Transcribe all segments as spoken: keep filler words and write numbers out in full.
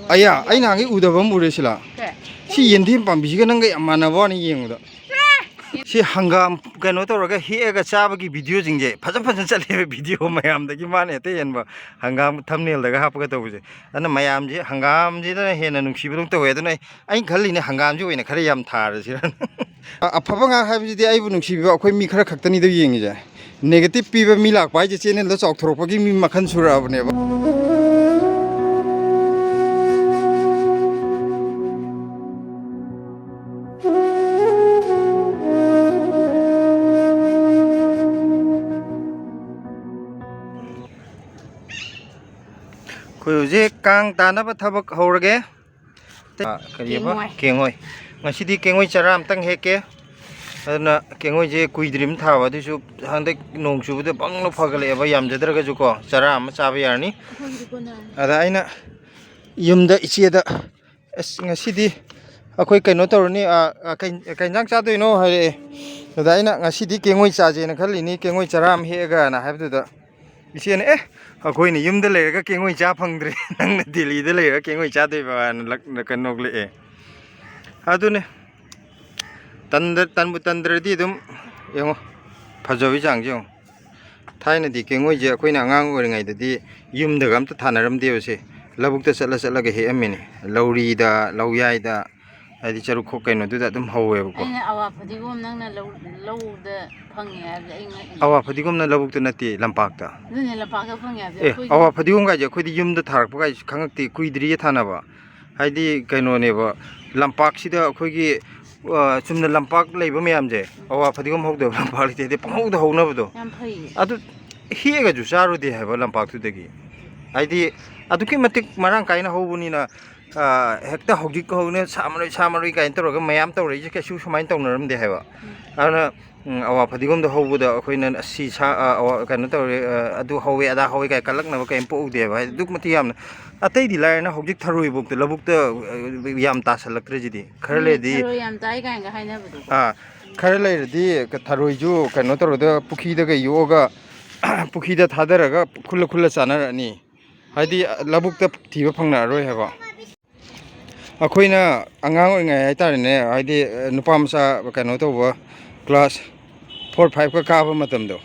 ꯑꯌꯥ, ꯑꯩ ꯅꯍꯥꯟꯒꯩ ꯎꯗꯕ ꯑꯃ ꯎꯔꯦ, ꯁꯤꯂꯥ꯫ ꯀꯩ? ꯁꯤ ꯌꯦꯟꯗꯦꯝ ꯄꯥꯝꯕꯤꯁꯤꯒ ꯅꯪꯒ ꯌꯥꯝ ꯃꯥꯟꯅꯕ ꯋꯥꯅꯤ ꯌꯦꯡꯕꯗ꯫ ꯁꯤ ꯍꯪꯒꯥꯝ ꯀꯩꯅꯣ ꯇꯧꯔꯒ ꯍꯦꯛꯑꯒ ꯆꯥꯕꯒꯤ ꯚꯤꯗꯤꯑꯣꯁꯤꯡꯁꯦ ꯐꯖ ꯐꯖꯅ ꯆꯠꯂꯦꯕ, ꯚꯤꯗꯤꯑꯣ ꯃꯌꯥꯝꯗꯒꯤ ꯃꯥꯅ ꯍꯦꯛꯇ ꯍꯦꯟꯕ, ꯍꯪꯒꯥꯝ ꯊꯝꯅꯦꯜꯗꯒ ꯍꯥꯞꯄꯒ ꯇꯧꯕꯁꯦ꯫ ꯑꯗꯨꯅ ꯃꯌꯥꯝꯁꯦ ꯍꯪꯒꯥꯝꯁꯤꯗꯅ ꯍꯦꯟꯅ ꯅꯨꯡꯁꯤꯕꯗꯧ ꯇꯧꯋꯦ꯫ ꯑꯗꯨꯅ ꯑꯩ, ꯑꯩꯅ ꯈꯜꯂꯤꯅꯦ, ꯍꯪꯒꯥꯝꯁꯦ ꯑꯣꯏꯅ ꯈꯔ ꯌꯥꯝ ꯊꯥꯔꯁꯤꯔꯅ꯫ ꯑ-, ꯑꯐꯕ ꯉꯥꯛ ꯍꯥꯏꯕꯁꯤꯗꯤ ꯑꯩꯕꯨ ꯅꯨꯡꯁꯤꯕꯤꯕ ꯑꯩꯈꯣꯏ ꯃꯤ ꯈꯔ ꯈꯛꯇꯅꯤꯗꯣ ꯌꯦꯡꯉꯤꯁꯦ꯫ ꯅꯦꯒꯦꯇꯤꯚ ꯄꯤꯕ ꯃꯤ ꯂꯥꯛꯄ ꯍꯥꯏꯁꯦ ꯆꯦꯅꯦꯜꯗꯣ ꯆꯥꯎꯊꯣꯔꯛꯄꯒꯤ ꯃꯤ ꯃꯈꯜ ꯁꯨꯔꯛꯑꯕꯅꯦꯕ꯫ ꯑꯩꯈꯣꯏ ꯍꯧꯖꯤꯛ ꯀꯥꯡ ꯇꯥꯅꯕ ꯊꯕꯛ ꯍꯧꯔꯒꯦ꯫ ꯑ, ꯀꯔꯤꯕ? ꯀꯦꯡꯉꯣꯏ꯫ ꯀꯦꯡꯉꯣꯏ꯫ ꯉꯁꯤꯗꯤ ꯀꯦꯡꯉꯣꯏ ꯆꯔꯥ ꯑꯝꯇꯪ ꯍꯦꯛꯀꯦ꯫ ꯑꯗꯨꯅ ꯀꯦꯡꯉꯣꯏꯁꯦ ꯀꯨꯏꯗ꯭ꯔꯤꯕ ꯊꯥꯕ, ꯑꯗꯨꯏꯁꯨ ꯍꯟꯗꯛ ꯅꯣꯡ ꯆꯨꯕꯗ ꯕꯪꯅ ꯐꯒꯠꯂꯛꯑꯦꯕ, ꯌꯥꯝꯖꯗ꯭ꯔꯒꯁꯨꯀꯣ ꯆꯔꯥ ꯑꯃ ꯆꯥꯕ ꯌꯥꯔꯅꯤ꯫ ꯑꯩꯈꯣꯏꯒꯤꯗꯤ ꯀꯣꯟꯅꯔꯅꯤ꯫ ꯑꯗ ꯑꯩꯅ ꯌꯨꯝꯗ ꯏꯆꯦꯗ, "ꯑꯁ, ꯉꯁꯤꯗꯤ ꯑꯩꯈꯣꯏ ꯀꯩꯅꯣ ꯇꯧꯔꯅꯤ, ꯑ, ꯑ, ꯀꯩ, ꯀꯩ ꯏꯟꯖꯥꯡ ꯆꯥꯗꯣꯏꯅꯣ?" ꯍꯥꯏꯔꯛꯑꯦ꯫ ꯑꯗ ꯑꯩꯅ, "ꯉꯁꯤꯗꯤ ꯀꯦꯡꯉꯣꯏ ꯆꯥꯁꯦꯅ ꯈꯜꯂꯤꯅꯤ, ꯀꯦꯡꯉꯣꯏ ꯆꯔꯥ ꯑꯃ ꯍꯦꯛꯑꯒꯅ" ꯍꯥꯏꯕꯗꯨꯗ, ꯏꯆꯦꯅ, "ꯑꯦ, ꯑꯩꯈꯣꯏꯅ ꯌꯨꯝꯗ ꯂꯩꯔꯒ ꯀꯦꯡꯉꯣꯏ ꯆꯥ ꯐꯪꯗ꯭ꯔꯦ, ꯅꯪꯅ ꯗꯦꯜꯂꯤꯗ ꯂꯩꯔꯒ ꯀꯦꯡꯉꯣꯏ ꯆꯥꯗꯣꯏꯕꯅ" ꯂꯛ-, ꯀꯩꯅꯣ ꯅꯣꯛꯂꯛꯑꯦ꯫ ꯑꯗꯨꯅꯦ, ꯇꯟꯗ-, ꯇꯟꯕꯨ ꯇꯟꯗ꯭ꯔꯗꯤ ꯑꯗꯨꯝ ꯌꯦꯡꯉꯣ, ꯐꯖꯕꯒꯤ ꯆꯥꯡꯁꯦ ꯌꯦꯡꯉꯣ꯫ ꯊꯥꯏꯅꯗꯤ ꯀꯦꯡꯉꯣꯏꯁꯦ ꯑꯩꯈꯣꯏꯅ ꯑꯉꯥꯡ ꯑꯣꯏꯔꯤꯉꯩꯗꯗꯤ ꯌꯨꯝꯗꯒ ꯑꯝꯇ ꯊꯥꯅꯔꯝꯗꯦꯕꯁꯦ, ꯂꯧꯕꯨꯛꯇ ꯆꯠꯂ ꯆꯠꯂꯒ ꯍꯦꯛꯑꯝꯃꯤꯅꯦ, ꯂꯧꯔꯤꯗ, ꯂꯧꯌꯥꯏꯗ, ꯍꯥꯏꯗꯤ ꯆꯔꯨ ꯈꯣꯛ ꯀꯩꯅꯣꯗꯨꯗ ꯑꯗꯨꯝ ꯍꯧꯋꯦꯕꯀꯣ꯫ ꯑꯩꯅ ꯑꯋꯥ ꯐꯗꯤꯒꯣꯝ ꯅꯪꯅ ꯂꯧ-, ꯂꯧꯗ ꯐꯪꯉꯦ ꯍꯥꯏꯕꯗ ꯑꯩ ꯉꯛꯏꯅꯦ꯫ ꯑꯋꯥ ꯐꯗꯤꯒꯣꯝꯅ ꯂꯧꯕꯨꯛꯇ ꯅꯠꯇꯦ, ꯂꯝꯄꯥꯛꯇ꯫ ꯑꯗꯨꯅꯦ, ꯂꯝꯄꯥꯛꯇ ꯐꯪꯉꯦ ꯍꯥꯏꯕꯗ ꯑꯦ, ꯑꯩꯈꯣꯏꯁꯨ ꯑꯋꯥ ꯐꯗꯤꯒꯣꯝ ꯀꯥꯏꯁꯦ ꯑꯩꯈꯣꯏꯗꯤ ꯌꯨꯝꯗ ꯊꯥꯔꯛꯄ ꯀꯥꯏꯁꯦ ꯈꯪꯉꯛꯇꯦ, ꯀꯨꯏꯗ꯭ꯔꯤꯌꯦ ꯊꯥꯅꯕ꯫ ꯍꯥꯏꯗꯤ ꯀꯩꯅꯣꯅꯦꯕ, ꯂꯝꯄꯥꯛꯁꯤꯗ ꯑꯩꯈꯣꯏꯒꯤ, ꯑ, ꯆꯨꯝꯅ ꯂꯝꯄꯥꯛ ꯂꯩꯕ ꯃꯌꯥꯝꯁꯦ, ꯑꯋꯥ ꯐꯗꯤꯒꯣꯝ ꯍꯧꯗꯕ ꯂꯝꯄꯥꯛ ꯂꯩꯇꯦ, ꯍꯥꯏꯗꯤ ꯄꯪꯍꯧꯗ ꯍꯧꯅꯕꯗꯣ꯫ ꯌꯥꯝ ꯐꯩꯌꯦ꯫ ꯑꯗꯨ ꯍꯦꯛꯑꯒꯁꯨ ꯆꯥꯔꯨꯗꯦ ꯍꯥꯏꯕ ꯂꯝꯄꯥꯛꯇꯨꯗꯒꯤ꯫ ꯍꯥꯏꯗꯤ ꯑꯗꯨꯛꯀꯤ ꯃꯇꯤꯛ ꯃꯔꯥꯡ ꯀꯥꯏꯅ ꯍꯧꯕꯅꯤꯅ, ꯑ, ꯍꯦꯛꯇ ꯍꯧꯖꯤꯛ ꯍꯧꯅ ꯁꯥ ꯃꯔꯣꯏ, ꯁꯥ ꯃꯔꯣꯏ ꯀꯥꯏꯅ ꯇꯧꯔꯒ ꯃꯌꯥꯝ ꯇꯧꯔꯛꯏꯁꯦ ꯀꯩꯁꯨ ꯁꯨꯃꯥꯏꯅ ꯇꯧꯅꯔꯝꯗꯦ ꯍꯥꯏꯕ꯫ ꯎꯝ꯫ ꯑꯗꯨꯅ, ꯎꯝ, ꯑꯋꯥ ꯐꯗꯤꯒꯣꯝꯗ ꯍꯧꯕꯗ ꯑꯩꯈꯣꯏꯅ ꯑꯁꯤ ꯁꯥ-, ꯑ, ꯑꯋꯥ-, ꯀꯩꯅꯣ ꯇꯧꯔꯦ, ꯑ, ꯑꯗꯨ ꯍꯧꯋꯦ, ꯑꯗꯥ ꯍꯧꯋꯦ ꯀꯥꯏ ꯀꯜꯂꯛꯅꯕ ꯀꯩꯝ ꯄꯣꯛꯎꯗꯦꯕ꯫ ꯍꯥꯏꯗꯤ ꯑꯗꯨꯛ ꯃꯇꯤꯛ ꯌꯥꯝꯅ, ꯑꯇꯩꯗꯤ ꯂꯥꯏꯔꯅ ꯍꯧꯖꯤꯛ ꯊꯔꯣꯏꯕꯨꯛꯇ ꯂꯧꯕꯨꯛꯇ, ꯑ, ꯌꯥꯝ ꯇꯥꯁꯜꯂꯛꯇ꯭ꯔꯤꯁꯤꯗꯤ꯫ ꯈꯔ ꯎꯝ, ꯂꯩꯔꯗꯤ ꯊꯔꯣꯏ ꯌꯥꯝ ꯇꯥꯏ ꯀꯥꯏꯅꯒ ꯍꯥꯏꯅꯕꯗꯣ꯫ ꯑꯥ, ꯈꯔ ꯂꯩꯔꯗꯤ ꯊꯔꯣꯏꯁꯨ ꯀꯩꯅꯣ ꯇꯧꯔꯒ ꯄꯨꯈ꯭ꯔꯤꯗꯒ ꯌꯣꯛꯑꯒ ꯄꯨꯈ꯭ꯔꯤꯗ ꯊꯥꯗꯔꯒ ꯈꯨꯜꯂ ꯈꯨꯜꯂ ꯆꯥꯅꯔꯛꯑꯅꯤ꯫ ꯍꯥꯏꯗꯤ ꯂꯧꯕꯨꯛꯇ ꯊꯤꯕ ꯐꯪꯅꯔꯔꯣꯏ ꯍꯥꯏꯕ꯫ ꯑꯩꯈꯣꯏꯅ ꯑꯉꯥꯡ ꯑꯣꯏꯔꯤꯉꯩ ꯍꯥꯏꯇꯥꯔꯦꯅꯦ, ꯍꯥꯏꯗꯤ, ꯑ, ꯅꯨꯄꯥ ꯃꯆꯥ ꯀꯩꯅꯣ ꯇꯧꯕ, ꯀ꯭ꯂꯥꯁ ꯐꯣꯔ ꯐꯥꯏꯚꯀ ꯀꯥꯕ ꯃꯇꯝꯗꯣ,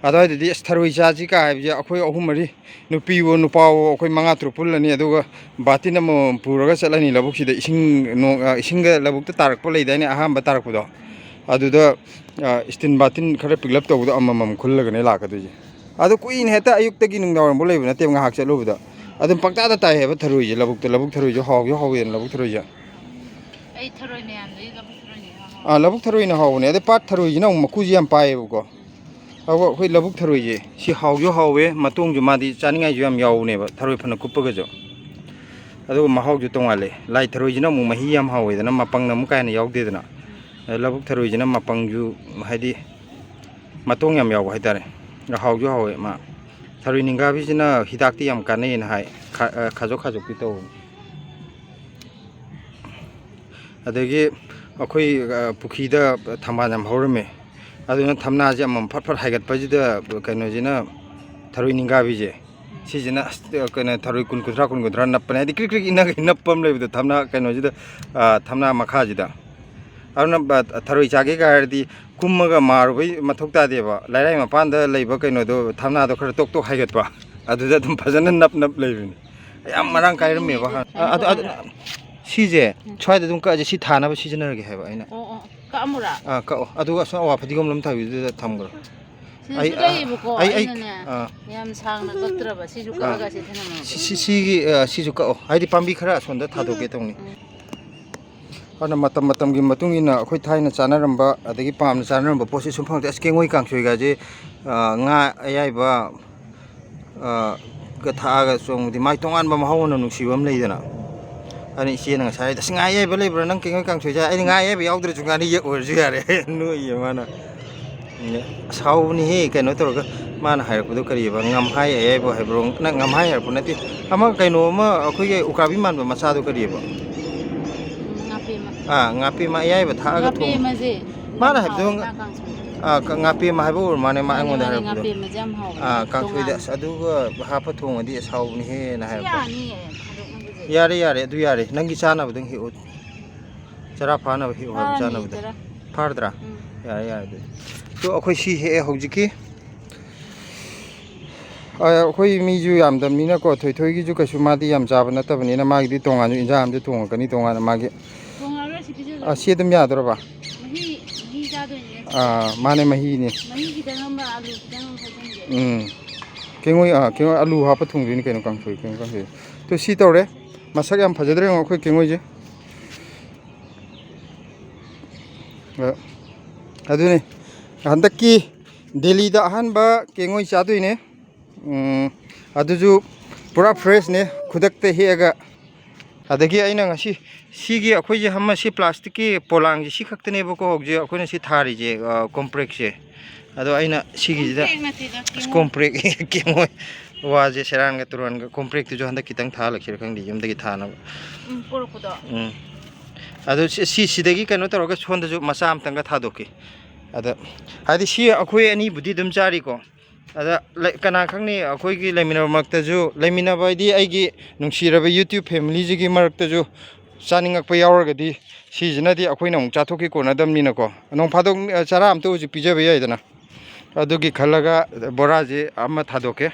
ꯑꯗꯨꯋꯥꯏꯗꯗꯤ ꯑꯁ, ꯊꯔꯣꯏ ꯆꯥꯁꯤ ꯀꯥ ꯍꯥꯏꯕꯁꯦ ꯑꯩꯈꯣꯏ ꯑꯍꯨꯝ ꯃꯔꯤ, ꯅꯨꯄꯤꯋꯣ ꯅꯨꯄꯥꯋꯣ, ꯑꯩꯈꯣꯏ ꯃꯉꯥ ꯇꯔꯨꯛ ꯄꯨꯜꯂꯅꯤ, ꯑꯗꯨꯒ ꯕꯥꯇꯤꯟ ꯑꯃꯃꯝ ꯄꯨꯔꯒ ꯆꯠꯂꯅꯤ ꯂꯧꯕꯨꯛꯁꯤꯗ, ꯏꯁꯤꯡ ꯅꯣꯡ-, ꯑ, ꯏꯁꯤꯡꯒ ꯂꯧꯕꯨꯛꯇ ꯇꯥꯔꯛꯄ ꯂꯩꯗꯥꯏꯅꯦ, ꯑꯍꯥꯟꯕ ꯇꯥꯔꯛꯄꯗꯣ, ꯑꯗꯨꯗ, ꯑ, ꯏꯁꯇꯤꯟ ꯕꯥꯇꯤꯟ ꯈꯔ ꯄꯤꯛꯂꯞ ꯇꯧꯕꯗꯣ ꯑꯃꯃꯝ ꯈꯨꯜꯂꯒꯅꯦ ꯂꯥꯛꯀꯗꯣꯏꯁꯦ꯫ ꯑꯗꯣ ꯀꯨꯏꯅ ꯍꯦꯛꯇ ꯑꯌꯨꯛꯇꯒꯤ ꯅꯨꯡꯗꯥꯡꯋꯥꯏꯔꯝꯐꯥꯎ ꯂꯩꯕ ꯅꯠꯇꯦꯕ, ꯉꯥꯏꯍꯥꯛ ꯆꯠꯂꯨꯕꯗ ꯑꯗꯨꯝ ꯄꯪꯇꯥꯗ ꯇꯥꯏ ꯍꯥꯏꯕ ꯊꯔꯣꯏꯁꯦ ꯂꯧꯕꯨꯛꯇ꯫ ꯂꯧꯕꯨꯛ ꯊꯔꯣꯏꯁꯦ ꯍꯥꯎꯁꯨ ꯍꯥꯎꯋꯦꯗꯅ, ꯂꯧꯕꯨꯛ ꯊꯔꯣꯏꯁꯦ꯫ ꯑꯩ ꯊꯔꯣꯏ ꯃꯌꯥꯝꯗꯒꯤ ꯂꯧꯕꯨꯛ ꯊꯔꯣꯏꯅ ꯏꯍꯥꯎ ꯍꯥꯎꯋꯦ꯫ ꯑꯥ, ꯂꯧꯕꯨꯛ ꯊꯔꯣꯏꯅ ꯍꯥꯎꯕꯅꯦ꯫ ꯑꯗꯩ ꯄꯥꯠ ꯊꯔꯣꯏꯁꯤꯅ ꯑꯃꯨꯛ ꯃꯀꯨꯁꯦ ꯌꯥꯝ ꯄꯥꯏꯌꯦꯕꯀꯣ꯫ ꯑꯗꯨꯒ ꯑꯩꯈꯣꯏ ꯂꯧꯕꯨꯛ ꯊꯔꯣꯏꯁꯦ ꯁꯤ ꯍꯥꯎꯁꯨ ꯍꯥꯎꯋꯦ, ꯃꯇꯣꯡꯁꯨ ꯃꯥꯗꯤ ꯆꯥꯅꯤꯡꯉꯥꯏꯁꯨ ꯌꯥꯝ ꯌꯥꯎꯕꯅꯦꯕ, ꯊꯔꯣꯏ ꯐꯅ ꯀꯨꯞꯄꯒꯁꯨ꯫ ꯑꯗꯨꯒ ꯃꯍꯥꯎꯁꯨ ꯇꯣꯡꯉꯥꯜꯂꯦ꯫ ꯂꯥꯏ ꯊꯔꯣꯏꯁꯤꯅ ꯑꯃꯨꯛ ꯃꯍꯤ ꯌꯥꯝ ꯍꯥꯎꯋꯦꯗꯅ, ꯃꯄꯪꯅ ꯑꯃꯨꯛ ꯀꯥ ꯍꯦꯟꯅ ꯌꯥꯎꯗꯦꯗꯅ꯫ ꯑꯗ ꯂꯧꯕꯨꯛ ꯊꯔꯣꯏꯁꯤꯅ ꯃꯄꯪꯁꯨ, ꯍꯥꯏꯗꯤ, ꯃꯇꯣꯡ ꯌꯥꯝ ꯌꯥꯎꯕ ꯍꯥꯏꯇꯥꯔꯦ꯫ ꯍꯥꯎꯁꯨ ꯍꯥꯎꯋꯦ ꯃꯥ꯫ ꯊꯔꯣꯏ ꯅꯤꯡꯒꯥꯕꯤꯁꯤꯅ ꯍꯤꯗꯥꯛꯇꯤ ꯌꯥꯝ ꯀꯥꯟꯅꯩꯅ ꯍꯥꯏ꯫ ꯈꯥ-, ꯑ, ꯈꯥꯖꯣꯛ ꯈꯥꯖꯣꯛꯇꯤ ꯇꯧꯕꯅꯤ꯫ ꯑꯗꯒꯤ ꯑꯩꯈꯣꯏ, ꯑ, ꯄꯨꯈ꯭ꯔꯤꯗ ꯊꯝꯕꯥꯜ ꯌꯥꯝ ꯍꯧꯔꯝꯃꯦ꯫ ꯑꯗꯨꯅ ꯊꯝꯅꯥꯁꯦ ꯑꯃꯃꯝ ꯐꯠ ꯐꯠ ꯍꯥꯏꯒꯠꯄꯁꯤꯗ ꯀꯩꯅꯣꯁꯤꯅ, ꯊꯔꯣꯏ ꯅꯤꯡꯒꯥꯕꯤꯁꯦ, ꯁꯤꯁꯤꯅ ꯑꯁ, ꯀꯩꯅꯣ, ꯊꯔꯣꯏ ꯀꯨꯟ, ꯀꯨꯟꯊ꯭ꯔꯥ, ꯀꯨꯟ, ꯀꯨꯟꯊ꯭ꯔꯥ ꯅꯞꯄꯅꯦ꯫ ꯍꯥꯏꯗꯤ ꯀ꯭ꯔꯤꯛ ꯀ꯭ꯔꯤꯛ ꯏꯟꯅꯒꯩ ꯅꯞꯄ ꯑꯃ ꯂꯩꯕꯗꯣ ꯊꯝꯅꯥ ꯀꯩꯅꯣꯁꯤꯗ, ꯑ, ꯊꯝꯅꯥ ꯃꯈꯥꯁꯤꯗ꯫ ꯑꯗꯨꯅ, ꯑ, ꯊꯔꯣꯏ ꯆꯥꯒꯦꯒ ꯍꯥꯏꯔꯗꯤ ꯀꯨꯝꯃꯒ ꯃꯥꯔꯨꯕꯩ ꯃꯊꯧ ꯇꯥꯗꯦꯕ꯫ ꯂꯩꯔꯥꯏ ꯃꯄꯥꯟꯗ ꯂꯩꯕ ꯀꯩꯅꯣꯗꯣ, ꯊꯝꯅꯥꯗꯣ ꯈꯔ ꯇꯣꯛ ꯇꯣꯛ ꯍꯥꯏꯒꯠꯄ, ꯑꯗꯨꯗ ꯑꯗꯨꯝ ꯐꯖꯅ ꯅꯞ ꯅꯞ ꯂꯩꯕꯅꯤ꯫ ꯌꯥꯝ ꯃꯔꯥꯡ ꯀꯥꯏꯔꯝꯃꯦꯕ ꯍꯥꯟꯅ꯫ ꯑ, ꯑꯗꯨ, ꯑꯗꯨ, ꯁꯤꯁꯦ ꯎꯝ꯫ ꯁ꯭ꯋꯥꯏꯗ ꯑꯗꯨꯝ ꯀꯛꯑꯁꯦ, ꯁꯤ ꯊꯥꯅꯕ ꯁꯤꯖꯤꯟꯅꯔꯒꯦ ꯍꯥꯏꯕ ꯑꯩꯅ꯫ ꯑꯣ, ꯑꯣ, ꯀꯛꯑꯝꯃꯨꯔꯥ? ꯑꯥ, ꯀꯛꯑꯣ꯫ ꯑꯗꯨꯒ ꯑꯁꯣꯝ ꯑꯋꯥ ꯐꯗꯤꯒꯣꯝ ꯂꯣꯝ ꯊꯥꯕꯤꯗꯨꯗ ꯊꯝꯈ꯭ꯔꯣ꯫ ꯁꯤꯗꯁꯨ ꯑꯩ, ꯑ, ꯂꯩꯌꯦꯕꯀꯣ, ꯑꯩ, ꯑꯩ, ꯑꯩꯅꯅꯦ, ꯑꯥ꯫ ꯌꯥꯝ ꯁꯥꯡꯅ ꯀꯛꯇ꯭ꯔꯕ, ꯁꯤꯁꯨ ꯑꯥ꯫ ꯀꯛꯑꯒ ꯁꯤ ꯊꯅꯝꯃꯣ꯫ ꯁꯤ, ꯁꯤ, ꯁꯤꯒꯤ, ꯑ, ꯁꯤꯁꯨ ꯀꯛꯑꯣ꯫ ꯍꯥꯏꯗꯤ ꯄꯥꯝꯕꯤ ꯈꯔ ꯑꯁꯣꯝꯗ ꯊꯥꯗꯣꯛꯀꯦ ꯇꯧꯅꯤ꯫ ꯎꯝ꯫ ꯑꯗꯨꯅ ꯃꯇꯝ ꯃꯇꯝꯒꯤ ꯃꯇꯨꯡ ꯏꯟꯅ ꯑꯩꯈꯣꯏ ꯊꯥꯏꯅ ꯆꯥꯅꯔꯝꯕ, ꯑꯗꯒꯤ ꯄꯥꯝꯅ ꯆꯥꯅꯔꯝꯕ ꯄꯣꯠꯁꯦ ꯁꯨꯝ ꯐꯪꯉꯛꯇꯦ꯫ ꯑꯁ, ꯀꯦꯡꯉꯣꯏ ꯀꯥꯡꯁꯣꯏꯒꯁꯦ, ꯑ, ꯉꯥ ꯑꯌꯥꯏꯕ, ꯑ, ꯒ ꯊꯥꯛꯑꯒ ꯆꯣꯡꯕꯗꯤ ꯃꯥꯏ ꯇꯣꯉꯥꯟꯕ ꯃꯍꯥꯎ ꯑꯃ ꯅꯨꯡꯁꯤꯕ ꯑꯃ ꯂꯩꯗꯅ꯫ ꯑꯗꯨꯅ ꯏꯆꯦꯅ ꯉꯁꯥꯏ, "ꯑꯁ, ꯉꯥ ꯑꯌꯥꯏꯕ ꯂꯩꯕ꯭ꯔꯥ? ꯅꯪ ꯀꯦꯡꯉꯣꯏ ꯀꯥꯡꯁꯣꯏ ꯆꯥꯏ?" ꯑꯩꯅ, "ꯉꯥ ꯑꯌꯥꯏꯕ ꯌꯥꯎꯗ꯭ꯔꯁꯨ ꯉꯥꯔꯤꯒ ꯑꯣꯏꯔꯁꯨ ꯌꯥꯔꯦ꯫" ꯅꯣꯛꯏꯌꯦ ꯃꯥꯅ꯫ ꯑꯁ, ꯍꯥꯎꯕꯅꯤꯍꯦ, ꯀꯩꯅꯣ ꯇꯧꯔꯒ꯫ ꯃꯥꯅ ꯍꯥꯏꯔꯛꯄꯗꯣ ꯀꯔꯤꯑꯕ? ꯉꯝꯍꯥꯏ ꯑꯌꯥꯏꯕ ꯍꯥꯏꯕ꯭ꯔꯣ? ꯅꯪ ꯉꯝꯍꯥꯏ ꯍꯥꯏꯔꯛꯄ ꯅꯠꯇꯦ꯫ ꯑꯃ ꯀꯩꯅꯣ ꯑꯃ ꯑꯩꯈꯣꯏꯒꯤ ꯎꯀꯥꯕꯤ ꯃꯥꯟꯕ ꯃꯆꯥꯗꯣ ꯀꯔꯤꯑꯕ? ꯎꯝ, ꯉꯥꯄꯦꯝꯃ꯫ ꯑꯥ, ꯉꯥꯄꯦꯝꯃ ꯑꯌꯥꯏꯕ ꯊꯥꯛꯑꯒ ꯊꯣꯡ-, ꯉꯥꯄꯦꯝꯃꯁꯦ ꯃꯥꯅ ꯌꯥꯝ ꯍꯥꯏꯕꯗꯣ ꯍꯥꯎꯋꯦ ꯉꯥ ꯀꯥꯡꯁꯣꯏꯗ꯫ ꯑꯥ, ꯀ-, ꯉꯥꯄꯦꯝꯃ ꯍꯥꯏꯕ ꯑꯣꯏꯔ ꯃꯥꯅꯦ, ꯃꯥ ꯃꯥꯅꯦ, ꯑꯩꯉꯣꯟꯗ ꯃꯥꯅꯦ, ꯍꯥꯏꯔꯛꯄꯗꯣ꯫ ꯉꯥꯄꯦꯝꯃꯁꯦ ꯌꯥꯝ ꯍꯥꯎꯋꯦ, ꯑꯥ, ꯀꯥꯡꯁꯣꯏꯗ꯫ ꯇꯣꯉꯥꯟꯅ꯫ ꯑꯁ, ꯑꯗꯨꯒ ꯍꯥꯞꯄ ꯊꯣꯡꯉꯗꯤ ꯑꯁ ꯍꯥꯎꯕꯅꯤꯍꯦꯅ ꯁꯤ ꯍꯥꯏꯔꯛꯄ꯫ ꯌꯥꯅꯤꯌꯦ, ꯊꯥꯗꯣꯛꯅꯕꯁꯦ꯫ ꯌꯥꯔꯦ, ꯌꯥꯔꯦ, ꯑꯗꯨ ꯌꯥꯔꯦ, ꯅꯪꯒꯤ ꯆꯥꯅꯕꯗꯪ ꯍꯦꯛꯎ꯫ ꯆꯔꯥ ꯐꯥꯅꯕ ꯍꯦꯛꯎ ꯍꯥꯏꯕ꯫ ꯐꯥꯔꯅꯤ, ꯆꯥꯅꯕꯗ ꯆꯔꯥ꯫ ꯐꯥꯔꯗ꯭ꯔꯥ? ꯎꯝ꯫ ꯌꯥꯔꯦ, ꯌꯥꯔꯦ ꯑꯗꯨꯗꯤ꯫ ꯇꯣ, ꯑꯩꯈꯣꯏ ꯁꯤ ꯍꯦꯛꯑꯦ ꯍꯧꯖꯤꯛꯀꯤ꯫ ꯑ, ꯑꯩꯈꯣꯏ ꯃꯤꯁꯨ ꯌꯥꯝꯗꯕꯅꯤꯅꯀꯣ, ꯊꯣꯏꯊꯣꯏꯒꯤꯁꯨ ꯀꯩꯁꯨ ꯃꯥꯗꯤ ꯌꯥꯝ ꯆꯥꯕ ꯅꯠꯇꯕꯅꯤꯅ, ꯃꯥꯒꯤꯗꯤ ꯇꯣꯉꯥꯟꯅ ꯏꯟꯖꯥꯡ ꯑꯃꯗꯤ ꯊꯣꯡꯉꯛꯀꯅꯤ, ꯇꯣꯉꯥꯟꯅ ꯃꯥꯒꯤ꯫ ꯊꯣꯡꯉꯔꯣꯏ, ꯁꯤ ꯄꯤꯖꯔꯣ꯫ ꯑ, ꯁꯤ ꯑꯗꯨꯝ ꯌꯥꯗꯣꯔꯕ? ꯃꯍꯤ, ꯃꯍꯤ ꯆꯥꯗꯣꯏꯅꯦ꯫ ꯑꯥ, ꯃꯥꯅꯦ, ꯃꯍꯤꯅꯦ꯫ ꯃꯍꯤ ꯈꯤꯇꯪ ꯑꯃ, ꯑꯂꯨ ꯈꯤꯇꯪ ꯑꯃ ꯍꯥꯞꯆꯤꯟꯒꯦ꯫ ꯎꯝ꯫ ꯀꯦꯡꯉꯣꯏ, ꯑꯥ, ꯀꯦꯡꯉꯣꯏ ꯑꯂꯨ ꯍꯥꯞꯄ ꯊꯣꯡꯗꯣꯏꯅꯤ ꯀꯩꯅꯣ, ꯀꯥꯡꯁꯣꯏ, ꯀꯦꯡꯉꯣꯏ ꯀꯥꯡꯁꯣꯏ꯫ ꯇꯨ, ꯁꯤ ꯇꯧꯔꯦ꯫ ꯃꯁꯛ ꯌꯥꯝ ꯐꯖꯗ꯭ꯔꯥ ꯌꯦꯡꯉꯣ ꯑꯩꯈꯣꯏ ꯀꯦꯡꯉꯣꯏꯁꯦ꯫ ꯑ, ꯑꯗꯨꯅꯤ꯫ ꯍꯟꯗꯛꯀꯤ ꯗꯦꯜꯂꯤꯗ ꯑꯍꯥꯟꯕ ꯀꯦꯡꯉꯣꯏ ꯆꯥꯗꯣꯏꯅꯦ꯫ ꯎꯝ, ꯑꯗꯨꯁꯨ ꯄꯨꯔꯥ ꯐ꯭ꯔꯦꯁꯅꯦ, ꯈꯨꯗꯛꯇ ꯍꯦꯛꯑꯒ꯫ ꯑꯗꯒꯤ ꯑꯩꯅ ꯉꯁꯤ ꯁꯤꯒꯤ ꯑꯩꯈꯣꯏꯁꯦ ꯑꯃ ꯁꯤ ꯄ꯭ꯂꯥꯁꯇꯤꯛꯀꯤ ꯄꯣꯂꯥꯡꯁꯦ ꯁꯤ ꯈꯛꯇꯅꯦꯕꯀꯣ ꯍꯧꯖꯤꯛ ꯑꯩꯈꯣꯏꯅ ꯁꯤ ꯊꯥꯔꯤꯁꯦ, ꯑ, ꯀꯣꯝꯄ꯭ꯔꯦꯛꯁꯦ꯫ ꯑꯗꯣ ꯑꯩꯅ ꯁꯤꯒꯤꯁꯤꯗ ꯀꯣꯝꯄ꯭ꯔꯦꯛ ꯅꯠꯇꯦꯗ, ꯑꯁ, ꯀꯦꯡꯉꯣꯏ꯫ ꯀꯣꯝꯄ꯭ꯔꯦꯛ, ꯀꯦꯡꯉꯣꯏ꯫ ꯋꯥꯁꯦ ꯁꯦꯔꯥꯟꯒ ꯇꯨꯔꯥꯟꯒ꯫ ꯀꯣꯝꯄ꯭ꯔꯦꯛꯇꯨꯁꯨ ꯍꯟꯗꯛ ꯈꯤꯇꯪ ꯊꯥꯍꯜꯂꯛꯁꯤꯔ ꯈꯪꯗꯦ, ꯌꯨꯝꯗꯒꯤ ꯊꯥꯅꯕ꯫ ꯎꯝ, ꯄꯣꯔꯛꯄꯗꯣ꯫ ꯎꯝ꯫ ꯑꯗꯣ ꯁꯤ, ꯁꯤ, ꯁꯤꯗꯒꯤ ꯀꯩꯅꯣ ꯇꯧꯔꯒ ꯁꯣꯝꯗꯁꯨ ꯃꯆꯥ ꯑꯃꯇꯪꯒ ꯊꯥꯗꯣꯛꯀꯦ꯫ ꯑꯗ ꯍꯥꯏꯗꯤ ꯁꯤ ꯑꯩꯈꯣꯏ ꯑꯅꯤꯕꯨꯗꯤ ꯑꯗꯨꯝ ꯆꯥꯔꯤꯀꯣ꯫ ꯑꯗ ꯂꯩ-, ꯀꯅꯥ ꯈꯪꯅꯤ, ꯑꯩꯈꯣꯏꯒꯤ ꯂꯩꯃꯤꯟꯅꯕ ꯃꯔꯛꯇꯁꯨ, ꯂꯩꯃꯤꯟꯅꯕ ꯍꯥꯏꯗꯤ ꯑꯩꯒꯤ ꯅꯨꯡꯁꯤꯔꯕ YouTube familyꯁꯤꯒꯤ ꯃꯔꯛꯇꯁꯨ ꯆꯥꯅꯤꯡꯉꯛꯄ ꯌꯥꯎꯔꯒꯗꯤ, ꯁꯤꯁꯤꯅꯗꯤ ꯑꯩꯈꯣꯏꯅ ꯑꯃꯨꯛ ꯆꯥꯊꯣꯛꯈꯤ ꯀꯣꯟꯅꯗꯕꯅꯤꯅꯀꯣ, ꯅꯣꯡ ꯐꯥꯗꯣꯛ, ꯑ, ꯆꯔꯥ ꯑꯝꯇ ꯑꯣꯏꯁꯨ ꯄꯤꯖꯕ ꯌꯥꯏꯗꯅ꯫ ꯑꯗꯨꯒꯤ ꯈꯜꯂꯒ ꯕꯣꯔꯥꯁꯤ ꯑꯃ ꯊꯥꯗꯣꯛꯀꯦ꯫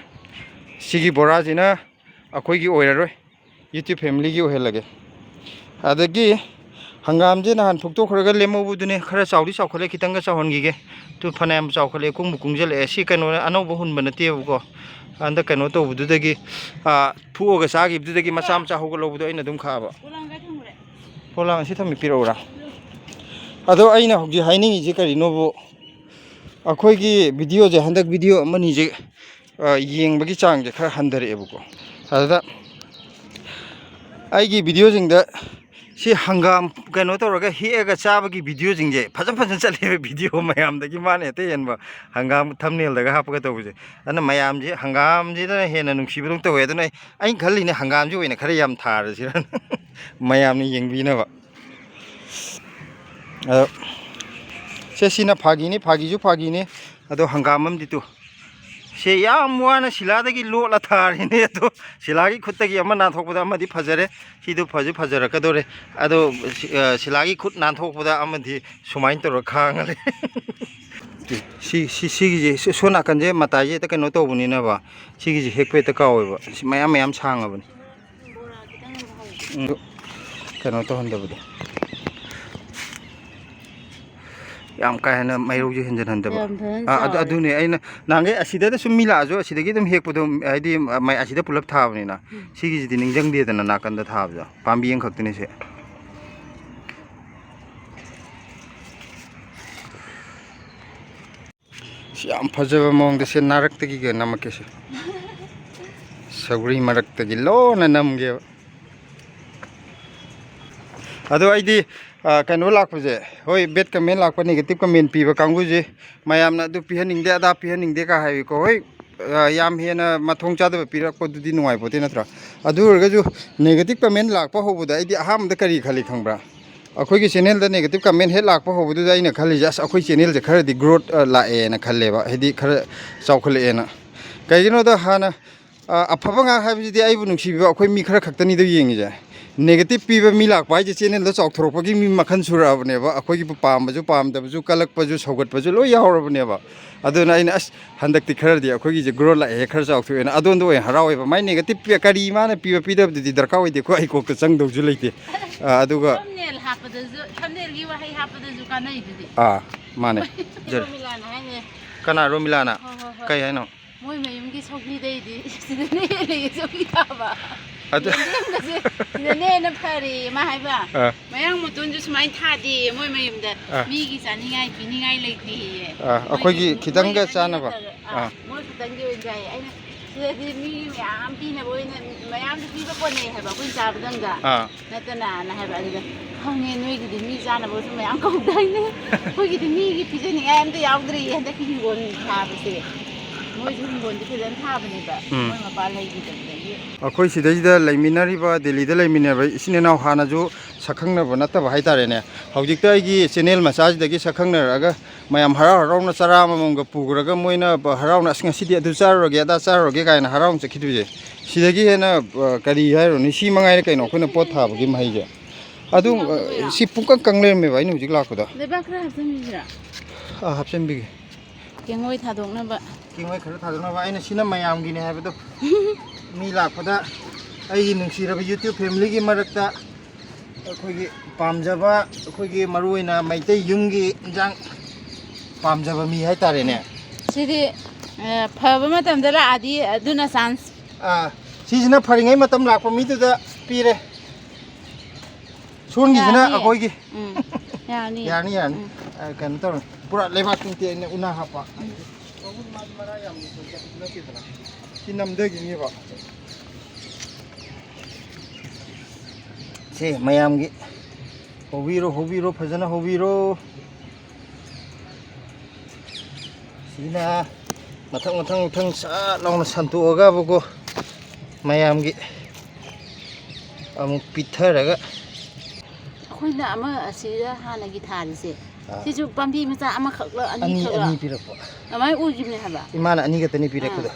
ꯁꯤꯒꯤ ꯕꯣꯔꯥꯁꯤꯅ ꯑꯩꯈꯣꯏꯒꯤ ꯑꯣꯏꯔꯔꯣꯏ꯫ YouTube familyꯒꯤ ꯑꯣꯏꯍꯜꯂꯒꯦ꯫ ꯑꯗꯒꯤ ꯍꯪꯒꯥꯝꯁꯦ ꯅꯍꯥꯟ ꯐꯨꯛꯇꯣꯛꯈ꯭ꯔꯒ ꯂꯦꯝꯍꯧꯕꯗꯨꯅꯦ, ꯈꯔ ꯆꯥꯎꯗꯤ ꯆꯥꯎꯈꯠꯂꯦ, ꯈꯤꯇꯪꯒ ꯆꯥꯎꯍꯟꯈꯤꯒꯦ꯫ ꯇꯨ, ꯐꯅꯌꯥꯝ ꯆꯥꯎꯈꯠꯂꯦ, ꯀꯨꯡꯕꯨ ꯀꯨꯡꯁꯤꯜꯂꯛꯑꯦ꯫ ꯁꯤ ꯀꯩꯅꯣ, ꯑꯅꯧꯕ ꯍꯨꯟꯕ ꯅꯠꯇꯦꯕꯀꯣ, ꯍꯟꯗꯛ ꯀꯩꯅꯣ ꯇꯧꯕꯗꯨꯗꯒꯤ, ꯑꯥ, ꯐꯨꯛꯑꯒ ꯆꯥꯈꯤꯕꯗꯨꯗꯒꯤ ꯃꯆꯥ ꯃꯆꯥ ꯍꯧꯒꯠꯍꯧꯕꯗꯣ ꯑꯩꯅ ꯑꯗꯨꯝ ꯈꯥꯛꯑꯕ꯫ ꯄꯣꯂꯥꯡ ꯁꯤ ꯊꯝꯃꯤ, ꯄꯤꯔꯛꯎꯔꯥ? ꯑꯗꯣ ꯑꯩꯅ ꯍꯧꯖꯤꯛ ꯍꯥꯏꯅꯤꯡꯉꯤꯁꯦ ꯀꯔꯤꯅꯣꯕꯨ, ꯑꯩꯈꯣꯏꯒꯤ videoꯁꯦ, ꯍꯟꯗꯛ video ꯑꯃꯅꯤꯁꯦ, ꯑ, ꯌꯦꯡꯕꯒꯤ ꯆꯥꯡꯁꯦ ꯈꯔ ꯍꯟꯊꯔꯛꯑꯦꯕꯀꯣ꯫ ꯑꯗꯨꯗ ꯑꯩꯒꯤ videoꯁꯤꯡꯗ ꯁꯤ ꯍꯪꯒꯥꯝ ꯀꯩꯅꯣ ꯇꯧꯔꯒ ꯍꯦꯛꯑꯒ ꯆꯥꯕꯒꯤ videoꯁꯤꯡꯁꯦ ꯐꯖ ꯐꯖꯅ ꯆꯠꯂꯦꯕ, video ꯃꯌꯥꯝꯗꯒꯤ ꯃꯥꯅ ꯍꯦꯛꯇ ꯍꯦꯟꯕ, ꯍꯪꯒꯥꯝ thumbnailꯗꯒ ꯍꯥꯞꯄꯒ ꯇꯧꯕꯁꯦ꯫ ꯑꯗꯨꯅ ꯃꯌꯥꯝꯁꯦ ꯍꯪꯒꯥꯝꯁꯤꯗꯅ ꯍꯦꯟꯅ ꯅꯨꯡꯁꯤꯕꯗꯧ ꯇꯧꯋꯦ꯫ ꯑꯗꯨꯅ ꯑꯩ, ꯑꯩꯅ ꯈꯜꯂꯤꯅꯦ ꯍꯪꯒꯥꯝꯁꯦ ꯑꯣꯏꯅ ꯈꯔ ꯌꯥꯝ ꯊꯥꯔꯁꯤꯔ ꯃꯌꯥꯝꯅ ꯌꯦꯡꯕꯤꯅꯕ꯫ ꯑꯗꯣ ꯁꯦ, ꯁꯤꯅ ꯐꯥꯒꯤꯅꯤ, ꯐꯥꯒꯤꯁꯨ ꯐꯥꯒꯤꯅꯤ꯫ ꯑꯗꯣ ꯍꯪꯒꯥꯝ ꯑꯃꯗꯤ ꯇꯨ, ꯁꯦ ꯌꯥꯝ ꯋꯥꯅ ꯁꯤꯂꯥꯗꯒꯤ ꯂꯣꯠꯂ ꯊꯥꯔꯤꯅꯦ꯫ ꯑꯗꯣ ꯁꯤꯂꯥꯒꯤ ꯈꯨꯠꯇꯒꯤ ꯑꯃ ꯅꯥꯟꯊꯣꯛꯄꯗ ꯑꯃꯗꯤ ꯐꯖꯔꯦ꯫ ꯁꯤꯗꯨ ꯐꯁꯨ ꯐꯖꯔꯛꯀꯗꯧꯔꯦ꯫ ꯑꯗꯣ ꯁꯤ-, ꯑ, ꯁꯤꯂꯥꯒꯤ ꯈꯨꯠ ꯅꯥꯟꯊꯣꯛꯄꯗ ꯑꯃꯗꯤ ꯁꯨꯃꯥꯏꯅ ꯇꯧꯔ ꯈꯥꯡꯉ ꯂꯩ꯫ ꯁꯤ, ꯁꯤ, ꯁꯤꯒꯤꯁꯦ, ꯁꯤ-, ꯁꯣꯝ ꯅꯥꯀꯟꯁꯦ ꯃꯇꯥꯏꯁꯦ ꯍꯦꯛꯇ ꯀꯩꯅꯣ ꯇꯧꯕꯅꯤꯅꯕ, ꯁꯤꯒꯤꯁꯦ ꯍꯦꯛꯄ ꯍꯦꯛꯇ ꯀꯥꯎꯋꯦꯕ꯫ ꯁꯤ ꯃꯌꯥꯝ ꯃꯌꯥꯝ ꯁꯥꯡꯉꯕꯅꯤ꯫ ꯎꯝ, ꯀꯩꯅꯣ ꯇꯧꯍꯟꯗꯕꯗꯣ꯫ ꯌꯥꯝ ꯀꯥ ꯍꯦꯟꯅ ꯃꯩꯔꯧꯁꯦ ꯍꯦꯟꯖꯟꯍꯟꯗꯕ꯫ ꯌꯥꯝ ꯐꯖꯅ ꯑꯥ, ꯑꯗꯨ, ꯆꯥꯎꯔꯦ꯫ ꯑꯗꯨꯅꯦ ꯑꯩꯅ ꯅꯍꯥꯟꯈꯩ ꯑꯁꯤꯗꯗ ꯁꯨꯝ ꯃꯤ ꯂꯥꯛꯑꯁꯨ ꯑꯁꯤꯗꯒꯤ ꯑꯗꯨꯝ ꯍꯦꯛꯄꯗꯣ, ꯍꯥꯏꯗꯤ ꯃ-, ꯑꯁꯤꯗ ꯄꯨꯂꯞ ꯊꯥꯕꯅꯤꯅ꯫ ꯎꯝ꯫ ꯁꯤꯒꯤꯁꯤꯗꯤ ꯅꯤꯡꯁꯤꯡꯗꯦꯗꯅ ꯅꯥꯀꯟꯗ ꯊꯥꯕꯗꯣ꯫ ꯄꯥꯝꯕꯤ ꯑꯃꯈꯛꯇꯅꯤ ꯁꯤ꯫ ꯁꯤ ꯌꯥꯝ ꯐꯖꯕ ꯃꯑꯣꯡꯗ ꯁꯤ ꯅꯥꯔꯛꯇꯒꯤꯒ ꯅꯝꯃꯛꯀꯦ ꯁꯤ꯫ ꯁꯧꯒ꯭ꯔꯤ ꯃꯔꯛꯇꯒꯤ ꯂꯣꯟꯅ ꯅꯝꯒꯦꯕ꯫ ꯑꯗꯣ ꯑꯩꯗꯤ, ꯑ, ꯀꯩꯅꯣ ꯂꯥꯛꯄꯁꯦ, ꯍꯣꯏ, bad comment ꯂꯥꯛꯄ, negative comment ꯄꯤꯕ ꯀꯥꯡꯕꯨꯁꯦ, ꯃꯌꯥꯝꯅ ꯑꯗꯨ ꯄꯤꯍꯟꯅꯤꯡꯗꯦ, ꯑꯗꯥ ꯄꯤꯍꯟꯅꯤꯡꯗꯦ ꯀꯥ ꯍꯥꯏꯕꯤꯀꯣ꯫ ꯍꯣꯏ, ꯑ, ꯌꯥꯝ ꯍꯦꯟꯅ ꯃꯊꯣꯡ ꯆꯥꯗꯕ ꯄꯤꯔꯛꯄꯗꯨꯗꯤ ꯅꯨꯡꯉꯥꯏꯄꯣꯠꯇꯦ ꯅꯠꯇ꯭ꯔꯥ? ꯑꯗꯨ ꯑꯣꯏꯔꯒꯁꯨ negative comment ꯂꯥꯛꯄ ꯍꯧꯕꯗ ꯑꯩꯗꯤ ꯑꯍꯥꯟꯕꯗ ꯀꯔꯤ ꯈꯜꯂꯤ ꯈꯪꯕ꯭ꯔꯥ? ꯑꯩꯈꯣꯏꯒꯤ channelꯗ negative comment ꯍꯦꯛ ꯂꯥꯛꯄ ꯍꯧꯕꯗꯨꯗ ꯑꯩꯅ ꯈꯜꯂꯤꯁꯦ, "ꯑꯁ, ꯑꯩꯈꯣꯏ channelꯁꯦ ꯈꯔꯗꯤ growth, ꯑ, ꯂꯥꯛꯑꯦꯅ" ꯈꯜꯂꯦꯕ, ꯍꯥꯏꯗꯤ ꯈꯔ ꯆꯥꯎꯈꯠꯂꯛꯑꯦꯅ꯫ ꯀꯩꯒꯤꯅꯣꯗ ꯍꯥꯟꯅ, ꯑ, ꯑꯐꯕ ꯉꯥꯛ ꯍꯥꯏꯕꯁꯤꯗꯤ ꯑꯩꯕꯨ ꯅꯨꯡꯁꯤꯕꯤꯕ ꯑꯩꯈꯣꯏ ꯃꯤ ꯈꯔ ꯈꯛꯇꯅꯤꯗ ꯌꯦꯡꯉꯤꯁꯦ꯫ Negative ꯄꯤꯕ ꯃꯤ ꯂꯥꯛꯄ ꯍꯥꯏꯁꯦ channelꯗ ꯆꯥꯎꯊꯣꯔꯛꯄꯒꯤ ꯃꯤ ꯃꯈꯜ ꯁꯨꯔꯛꯑꯕꯅꯦꯕ꯫ ꯑꯩꯈꯣꯏꯒꯤ ꯄꯥꯝꯕꯁꯨ ꯄꯥꯝꯗꯕꯁꯨ, ꯀꯜꯂꯛꯄꯁꯨ ꯁꯧꯒꯠꯄꯁꯨ ꯂꯣꯏ ꯌꯥꯎꯔꯕꯅꯦꯕ꯫ ꯑꯗꯨꯅ ꯑꯩꯅ, "ꯑꯁ, ꯍꯟꯗꯛꯇꯤ ꯈꯔꯗꯤ ꯑꯩꯈꯣꯏꯒꯤꯁꯦ growth ꯂꯥꯛꯑꯦ, ꯈꯔ ꯆꯥꯎꯊꯣꯛꯑꯦꯅ" ꯑꯗꯣꯝꯗ ꯑꯣꯏꯅ ꯍꯔꯥꯎꯋꯦꯕ꯫ ꯃꯥꯏ negative ꯄꯤ-, ꯀꯔꯤ ꯃꯥꯅ ꯄꯤꯕ ꯄꯤꯗꯕꯗꯨꯗꯤ ꯗꯔꯀꯥꯔ ꯑꯣꯏꯗꯦꯀꯣ, ꯑꯩ ꯀꯣꯛꯇ ꯆꯪꯗꯧꯁꯨ ꯂꯩꯇꯦ꯫ ꯑ, ꯑꯗꯨꯒ thumbnail ꯍꯥꯞꯄꯗꯁꯨ, thumbnailꯒꯤ ꯋꯥꯍꯩ ꯍꯥꯞꯄꯗꯁꯨ ꯀꯥꯟꯅꯩꯗꯨꯗꯤ꯫ ꯑꯥ, ꯃꯥꯅꯦ꯫ ꯖꯔ-, ꯔꯣꯃꯤꯂꯥꯅ ꯍꯥꯏꯅꯦ꯫ ꯀꯅꯥ ꯔꯣꯃꯤꯂꯥꯅ? ꯍꯣꯏ, ꯍꯣꯏ, ꯍꯣꯏ꯫ ꯀꯩ ꯍꯥꯏꯅꯣ? ꯃꯣꯏ ꯃꯌꯨꯝꯒꯤ ꯁꯧꯒ꯭ꯔꯤꯗꯩꯗꯤ ꯁꯤꯗꯅ ꯍꯦꯜꯂꯦꯌꯦ ꯁꯧꯒ꯭ꯔꯤ ꯊꯥꯕ꯫ ꯑꯗꯨ ꯌꯦꯟꯗꯦꯝꯒꯁꯦ ꯁꯤꯗꯅ ꯍꯦꯟꯅ ꯐꯔꯦꯌꯦ ꯃꯥ ꯍꯥꯏꯕ꯫ ꯑꯥ꯫ ꯃꯌꯥꯡ ꯃꯇꯣꯟꯁꯨ ꯁꯨꯃꯥꯏꯅ ꯊꯥꯗꯦꯌꯦ ꯃꯣꯏ ꯃꯌꯨꯝꯗ꯫ ꯑꯥ꯫ ꯃꯤꯒꯤ ꯆꯥꯅꯤꯡꯉꯥꯏ ꯄꯤꯅꯤꯡꯉꯥꯏ ꯂꯩꯇꯦꯌꯦ꯫ ꯑꯥ, ꯃꯣꯏꯒꯤ, ꯑꯩꯈꯣꯏꯒꯤ ꯈꯤꯇꯪꯒ ꯃꯣꯏꯒꯤꯗꯪꯒꯤ ꯆꯥꯅꯕ꯫ ꯅꯠꯇꯕ, ꯑꯥ, ꯑꯥ꯫ ꯃꯣꯏ ꯈꯛꯇꯪꯒꯤ ꯑꯣꯏꯅ ꯆꯥꯏꯌꯦ꯫ ꯑꯩꯅ ꯁꯤꯗꯗꯤ ꯃꯤ ꯃꯌꯥꯝ ꯄꯤꯅꯕ ꯑꯣꯏꯅ ꯃꯌꯥꯝꯗ ꯄꯤꯕ ꯀꯣꯟꯅꯩ ꯍꯥꯏꯕ ꯑꯩꯈꯣꯏꯅ ꯆꯥꯕꯗꯪꯗ꯫ ꯑꯥ꯫ ꯅꯠꯇꯅ ꯍꯥꯏꯕ꯫ ꯑꯗꯨꯗ ꯈꯪꯉꯦ ꯅꯣꯏꯒꯤꯗꯤ ꯃꯤ ꯆꯥꯅꯕꯁꯨ ꯃꯌꯥꯝ ꯀꯧꯗꯥꯏꯅꯦ꯫ ꯑꯩꯈꯣꯏꯒꯤꯗꯤ ꯃꯤꯒꯤ ꯄꯤꯖꯅꯤꯡꯉꯥꯏ ꯑꯝꯇ ꯌꯥꯎꯗ꯭ꯔꯤꯌꯦ ꯍꯟꯗꯛꯀꯤ ꯍꯤꯡꯒꯣꯜ ꯊꯥꯕꯁꯦ꯫ ꯃꯣꯏꯁꯨ ꯍꯤꯡꯒꯣꯜꯗꯤ ꯐꯖꯅ ꯊꯥꯕꯅꯦꯕ, ꯎꯝ꯫ ꯃꯣꯏ ꯃꯄꯥ ꯂꯩꯈꯤꯗꯕꯗꯒꯤ꯫ ꯑꯩꯈꯣꯏ ꯁꯤꯗꯩꯁꯤꯗ ꯂꯩꯃꯤꯟꯅꯔꯤꯕ ꯗꯦꯜꯂꯤꯗ ꯂꯩꯃꯤꯟꯅꯕ ꯏꯆꯤꯟ ꯏꯅꯥꯎ ꯍꯥꯟꯅꯁꯨ ꯁꯛꯈꯪꯅꯕ ꯅꯠꯇꯕ ꯍꯥꯏꯇꯥꯔꯦꯅꯦ꯫ ꯍꯧꯖꯤꯛꯇ ꯑꯩꯒꯤ ꯆꯦꯅꯦꯜ ꯃꯆꯥꯁꯤꯗꯒꯤ ꯁꯛꯈꯪꯅꯔꯛꯑꯒ ꯃꯌꯥꯝ ꯍꯔꯥꯎ ꯍꯔꯥꯎꯅ ꯆꯔꯥ ꯑꯃꯃꯝꯒ ꯄꯨꯈ꯭ꯔꯒ ꯃꯣꯏꯅ ꯍꯔꯥꯎꯅ "ꯑꯁ, ꯉꯁꯤꯗꯤ ꯑꯗꯨ ꯆꯥꯔꯨꯔꯒꯦ, ꯑꯗꯥ ꯆꯥꯔꯨꯔꯒꯦ" ꯀꯥꯏꯅ ꯍꯔꯥꯎꯅ ꯆꯠꯈꯤꯗꯣꯏꯁꯦ꯫ ꯁꯤꯗꯒꯤ ꯍꯦꯟꯅ, ꯑ, ꯀꯔꯤ ꯍꯥꯏꯔꯨꯅꯤ? ꯁꯤ ꯃꯉꯥꯏꯔꯦ ꯀꯩꯅꯣ ꯑꯩꯈꯣꯏꯅ ꯄꯣꯠ ꯊꯥꯕꯒꯤ ꯃꯍꯩꯁꯦ꯫ ꯑꯗꯨ, ꯑ, ꯁꯤ ꯄꯨꯡꯀꯪ ꯀꯪ ꯂꯩꯔꯝꯃꯦꯕ ꯑꯩꯅ ꯍꯧꯖꯤꯛ ꯂꯥꯛꯄꯗ꯫ ꯂꯩꯕꯥꯛ ꯈꯔ ꯍꯥꯞꯆꯤꯟꯕꯤꯁꯤꯔꯥ? ꯑꯥ, ꯍꯥꯞꯆꯤꯟꯕꯤꯒꯦ꯫ ꯀꯦꯡꯉꯣꯏ ꯊꯥꯗꯣꯛꯅꯕ꯫ ꯀꯦꯡꯉꯣꯏ ꯈꯔ ꯊꯥꯗꯣꯛꯅꯕ꯫ ꯑꯩꯅ ꯁꯤꯅ ꯃꯌꯥꯝꯒꯤꯅꯦ ꯍꯥꯏꯕꯗꯣ꯫ ꯃꯤ ꯂꯥꯛꯄꯗ ꯑꯩꯒꯤ ꯅꯨꯡꯁꯤꯔꯕ YouTube familyꯒꯤ ꯃꯔꯛꯇ ꯑꯩꯈꯣꯏꯒꯤ ꯄꯥꯝꯖꯕ, ꯑꯩꯈꯣꯏꯒꯤ ꯃꯔꯨꯑꯣꯏꯅ ꯃꯩꯇꯩ ꯌꯨꯝꯒꯤ ꯏꯟꯖꯥꯡ ꯄꯥꯝꯖꯕ ꯃꯤ ꯍꯥꯏꯇꯥꯔꯦꯅꯦ꯫ ꯁꯤꯗꯤ, ꯑ, ꯐꯕ ꯃꯇꯝꯗ ꯂꯥꯛꯑꯗꯤ ꯑꯗꯨꯅ chance꯫ ꯑꯥ, ꯁꯤꯁꯤꯅ ꯐꯔꯤꯉꯩ ꯃꯇꯝ ꯂꯥꯛꯄ ꯃꯤꯗꯨꯗ ꯄꯤꯔꯦ꯫ ꯁꯣꯝꯒꯤꯁꯤꯅ ꯌꯥꯅꯤꯌꯦ꯫ ꯑꯩꯈꯣꯏꯒꯤ꯫ ꯎꯝ, ꯌꯥꯅꯤ꯫ ꯌꯥꯔꯅꯤ, ꯌꯥꯔꯅꯤ꯫ ꯎꯝ꯫ ꯑ, ꯀꯩꯅꯣ ꯇꯧꯔꯦ꯫ ꯄꯨꯔꯥ ꯂꯩꯕꯥꯛ ꯇꯤꯡꯇꯦ ꯑꯩꯅ ꯎꯅꯥ ꯍꯥꯞꯄ꯫ ꯎꯝ꯫ ꯃꯕꯨꯛ ꯃꯥꯗꯤ ꯃꯔꯥ ꯌꯥꯝ ꯅꯠꯇꯦꯗꯅ꯫ ꯁꯤ ꯅꯝꯊꯈꯤꯅꯦꯕ꯫ ꯁꯦ, ꯃꯌꯥꯝꯒꯤ ꯍꯧꯕꯤꯔꯣ, ꯍꯧꯕꯤꯔꯣ, ꯐꯖꯅ ꯍꯧꯕꯤꯔꯣ꯫ ꯁꯤꯅ ꯃꯊꯪ, ꯃꯊꯪ, ꯃꯊꯪ ꯁꯠ ꯂꯥꯎꯅ ꯁꯟꯇꯣꯛꯑꯒꯕꯀꯣ, ꯃꯌꯥꯝꯒꯤ ꯑꯃꯨꯛ ꯄꯤꯊꯔꯒ꯫ ꯑꯩꯈꯣꯏꯅ ꯑꯃ ꯑꯁꯤꯗ ꯍꯥꯟꯅꯒꯤ ꯊꯥꯔꯤꯁꯦ, ꯑꯥ꯫ ꯁꯤꯁꯨ ꯄꯥꯝꯕꯤ ꯃꯆꯥ ꯑꯃꯈꯛꯂ, ꯑꯅꯤ, ꯑꯅꯤꯈꯛꯂ? ꯑꯅꯤ ꯄꯤꯔꯛꯄ꯫ ꯑꯗꯨꯃꯥꯏꯅ ꯑꯣꯏꯈꯤꯕꯅꯦ ꯍꯥꯏꯕ꯫ ꯏꯃꯥꯅ ꯑꯅꯤ ꯈꯛꯇꯅꯤ ꯑꯥ꯫ ꯄꯤꯔꯛꯄꯗꯣ꯫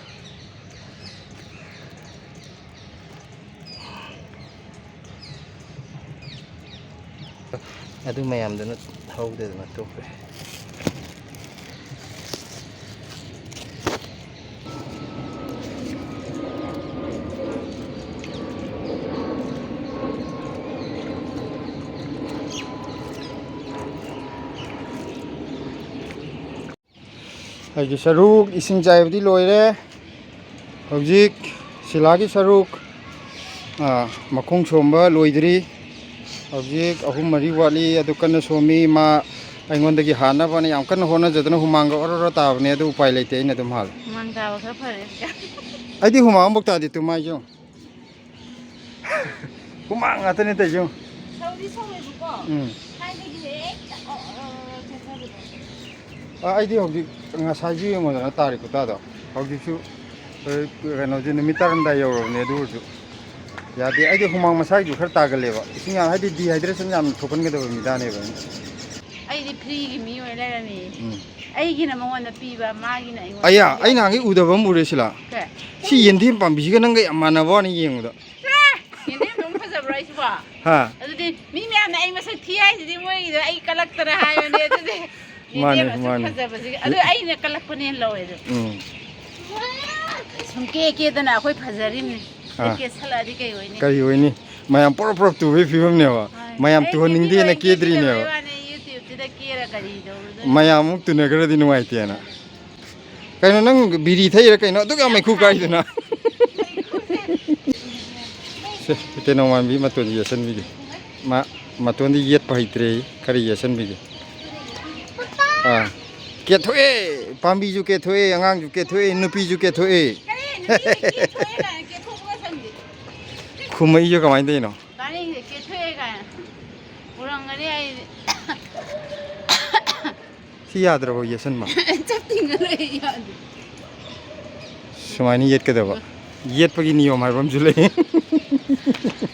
ꯑꯗꯨ ꯃꯌꯥꯝꯗꯨꯅ ꯍꯧꯗꯗꯅ ꯇꯣꯛꯈ꯭ꯔꯦ꯫ ꯑꯩꯒꯤ ꯁꯔꯨꯛ ꯏꯁꯤꯡ ꯆꯥꯏꯕꯗꯤ ꯂꯣꯏꯔꯦ꯫ ꯍꯧꯖꯤꯛ ꯁꯤꯂꯥꯒꯤ ꯁꯔꯨꯛ, ꯑꯥ, ꯃꯈꯣꯡ ꯁꯣꯝꯕ ꯂꯣꯏꯗ꯭ꯔꯤ꯫ ꯍꯧꯖꯤꯛ ꯑꯍꯨꯝ ꯃꯔꯤ ꯋꯥꯠꯂꯤ, ꯑꯗꯨ ꯀꯟꯅ ꯁꯣꯝꯃꯤ꯫ ꯃꯥ ꯑꯩꯉꯣꯟꯗꯒꯤ ꯍꯥꯟꯅꯕꯅ ꯌꯥꯝ ꯀꯟꯅ ꯍꯣꯠꯅꯖꯗꯅ ꯍꯨꯃꯥꯡꯒ ꯑꯣꯔꯣ ꯑꯣꯔꯣ ꯇꯥꯕꯅꯦ, ꯑꯗꯨ ꯎꯄꯥꯏ ꯂꯩꯇꯦ, ꯑꯩꯅ ꯑꯗꯨꯝ ꯍꯥꯜꯂꯦ꯫ ꯍꯨꯃꯥꯡ ꯇꯥꯕ ꯈꯔ ꯐꯔꯦ ꯍꯧꯖꯤꯛꯀꯥꯟ꯫ ꯑꯩꯗꯤ ꯍꯨꯃꯥꯡ ꯑꯃꯐꯥꯎ ꯇꯥꯗꯦ, ꯇꯨ ꯃꯥꯏꯁꯦ ꯌꯦꯡꯉꯨ꯫ ꯍꯨꯃꯥꯡ ꯉꯥꯛꯇꯅꯦ ꯇꯧꯔꯤꯁꯦ ꯌꯦꯡꯉꯨ꯫ ꯁꯧꯗꯤ ꯁꯧꯋꯦꯕꯀꯣ꯫ ꯎꯝ꯫ ꯊꯥꯏꯅꯒꯤ ꯍꯦꯛꯇ ꯑꯣ, ꯑꯣ, ꯑꯣ, ꯆꯦꯟꯊꯕꯗꯣ꯫ ꯑ, ꯑꯩꯗꯤ ꯍꯧꯖꯤꯛ ꯉꯁꯥꯏꯁꯨ ꯌꯦꯡꯉꯣꯗꯅ ꯇꯥꯔꯤ ꯈꯨꯇꯥꯗꯣ꯫ ꯍꯧꯖꯤꯛꯁꯨ, ꯑ, ꯀꯩꯅꯣꯁꯦ ꯅꯨꯃꯤꯠ ꯇꯥꯔꯝꯗꯥꯏ ꯌꯧꯔꯕꯅꯦ, ꯑꯗꯨ ꯑꯣꯏꯔꯁꯨ ꯌꯥꯗꯦ꯫ ꯑꯩꯗꯤ ꯍꯨꯃꯥꯡ ꯃꯁꯥꯒꯤꯁꯨ ꯈꯔ ꯇꯥꯒꯜꯂꯦꯕ꯫ ꯏꯁꯤꯡ ꯌꯥꯝ, ꯍꯥꯏꯗꯤ dehydration ꯌꯥꯝ ꯊꯣꯛꯍꯟꯒꯗꯕ ꯃꯤꯗꯥꯅꯦꯕ ꯑꯩꯅ꯫ ꯑꯩꯗꯤ freeꯒꯤ ꯃꯤ ꯑꯣꯏ ꯂꯩꯔꯝꯃꯤ꯫ ꯎꯝ꯫ ꯑꯩꯒꯤꯅ ꯃꯉꯣꯟꯗ ꯄꯤꯕ, ꯃꯥꯒꯤꯅ ꯑꯩꯉꯣꯟꯗ ꯑꯌꯥ, ꯄꯤꯕ꯫ ꯑꯩ ꯅꯍꯥꯟꯒꯩ ꯎꯗꯕ ꯑꯃ ꯎꯔꯦ ꯁꯤꯂꯥ꯫ ꯀꯩ? ꯁꯤ ꯌꯦꯟꯗꯦꯝ ꯄꯥꯝꯕꯤꯁꯤꯒ ꯅꯪꯒ ꯌꯥꯝ ꯃꯥꯟꯅꯕ ꯋꯥꯅꯤ ꯌꯦꯡꯕꯗ꯫ ꯆꯠꯂꯣꯍꯦ! ꯌꯦꯟꯗꯦꯝꯗꯨꯝ ꯐꯖꯕ꯭ꯔꯣ ꯑꯩꯁꯤꯕꯣ? ꯍꯥ? ꯑꯗꯨꯗꯤ ꯃꯤ ꯃꯌꯥꯝꯅ ꯑꯩ ꯃꯁꯛ ꯊꯤ ꯍꯥꯏꯁꯤꯗꯤ ꯃꯣꯏꯒꯤꯗꯣ ꯑꯩ ꯀꯜꯂꯛꯇꯅ ꯍꯥꯏꯕꯅꯦ ꯑꯗꯨꯗꯤ꯫ ꯃꯥꯅꯦ, ꯌꯦꯟꯗꯦꯝ ꯑꯁꯨꯛ ꯃꯥꯅꯦ꯫ ꯐꯖꯕꯁꯤꯒ꯫ ꯑꯗꯨ ꯑꯩꯅ ꯀꯜꯂꯛꯄꯅꯦꯅ ꯂꯧꯋꯦ ꯑꯗꯨ꯫ ꯎꯝ꯫ ꯁꯨꯝ ꯀꯦ ꯀꯦꯗꯅ ꯑꯩꯈꯣꯏ ꯐꯖꯔꯤꯕꯅꯤ꯫ ꯑꯥ꯫ ꯀꯦꯁꯜꯂꯛꯑꯗꯤ ꯀꯩ ꯑꯣꯏꯅꯤ? ꯀꯔꯤ ꯑꯣꯏꯅꯤ? ꯃꯌꯥꯝ ꯄꯨꯔꯞ ꯄꯨꯔꯞ ꯇꯨꯕꯒꯤ ꯐꯤꯕꯝꯅꯦꯕ꯫ ꯍꯣꯏ꯫ ꯃꯌꯥꯝ ꯑꯩ ꯇꯨꯍꯟꯅꯤꯡꯗꯦꯅ ꯀꯦꯗ꯭ꯔꯤꯅꯦꯕ꯫ ꯀꯦꯕꯤꯔꯣꯏ ꯋꯥꯅꯦ, YouTubeꯁꯤꯗ ꯀꯦꯔ ꯀꯔꯤ ꯇꯧꯔꯨꯗꯣꯏꯅꯣ? ꯃꯌꯥꯝ ꯑꯃꯨꯛ ꯇꯨꯅꯈ꯭ꯔꯗꯤ ꯅꯨꯡꯉꯥꯏꯇꯦꯅ꯫ ꯀꯩꯅꯣ, ꯅꯪ ꯕꯤꯔꯤ ꯊꯛꯏꯔꯥ ꯀꯩꯅꯣ? ꯑꯗꯨꯛ ꯌꯥꯝ ꯃꯩꯈꯨ ꯀꯥꯏꯗꯨꯅ꯫ ꯁꯦ, ꯇꯦꯅꯧꯋꯥꯟꯕꯤ ꯃꯇꯣꯟ ꯌꯦꯠꯁꯟꯕꯤꯒꯦ꯫ ꯃꯥ ꯃꯇꯣꯟꯗꯤ ꯌꯦꯠꯄ ꯍꯩꯇ꯭ꯔꯦ, ꯈꯔ ꯌꯦꯠꯁꯟꯕꯤꯒꯦ꯫ ꯑꯥ, ꯀꯦꯊꯣꯛꯑꯦ꯫ ꯄꯥꯝꯕꯤꯁꯨ ꯀꯦꯊꯣꯛꯑꯦ, ꯑꯉꯥꯡꯁꯨ ꯀꯦꯊꯣꯛꯑꯦ, ꯅꯨꯄꯤꯁꯨ ꯀꯦꯊꯣꯛꯑꯦ꯫ ꯀꯔꯤ? ꯅꯨꯄꯤꯁꯨ ꯀꯦꯊꯣꯛꯑꯦ ꯀꯥꯏꯅ, ꯀꯦꯊꯣꯛꯄꯒ ꯁꯪꯗꯦ꯫ ꯈꯨꯝꯃꯛꯏꯁꯦ ꯀꯃꯥꯏꯅ ꯇꯧꯔꯤꯅꯣ? ꯇꯥꯅꯤꯡꯗꯦ, ꯀꯦꯊꯣꯛꯑꯦ ꯀꯥꯏꯅ꯫ ꯎꯔꯝꯒꯅꯤ ꯑꯩ꯫ ꯁꯤ ꯌꯥꯗ꯭ꯔꯕꯣ ꯌꯦꯠꯁꯟꯕ? ꯆꯞ ꯇꯤꯡꯉ ꯂꯩ, ꯌꯥꯗꯦ꯫ ꯁꯨꯃꯥꯏꯅ ꯌꯦꯠꯀꯗꯕ꯫ ꯌꯦꯠꯄꯒꯤ ꯅꯤꯌꯣꯝ ꯍꯥꯏꯕ ꯑꯃꯁꯨ ꯂꯩ꯫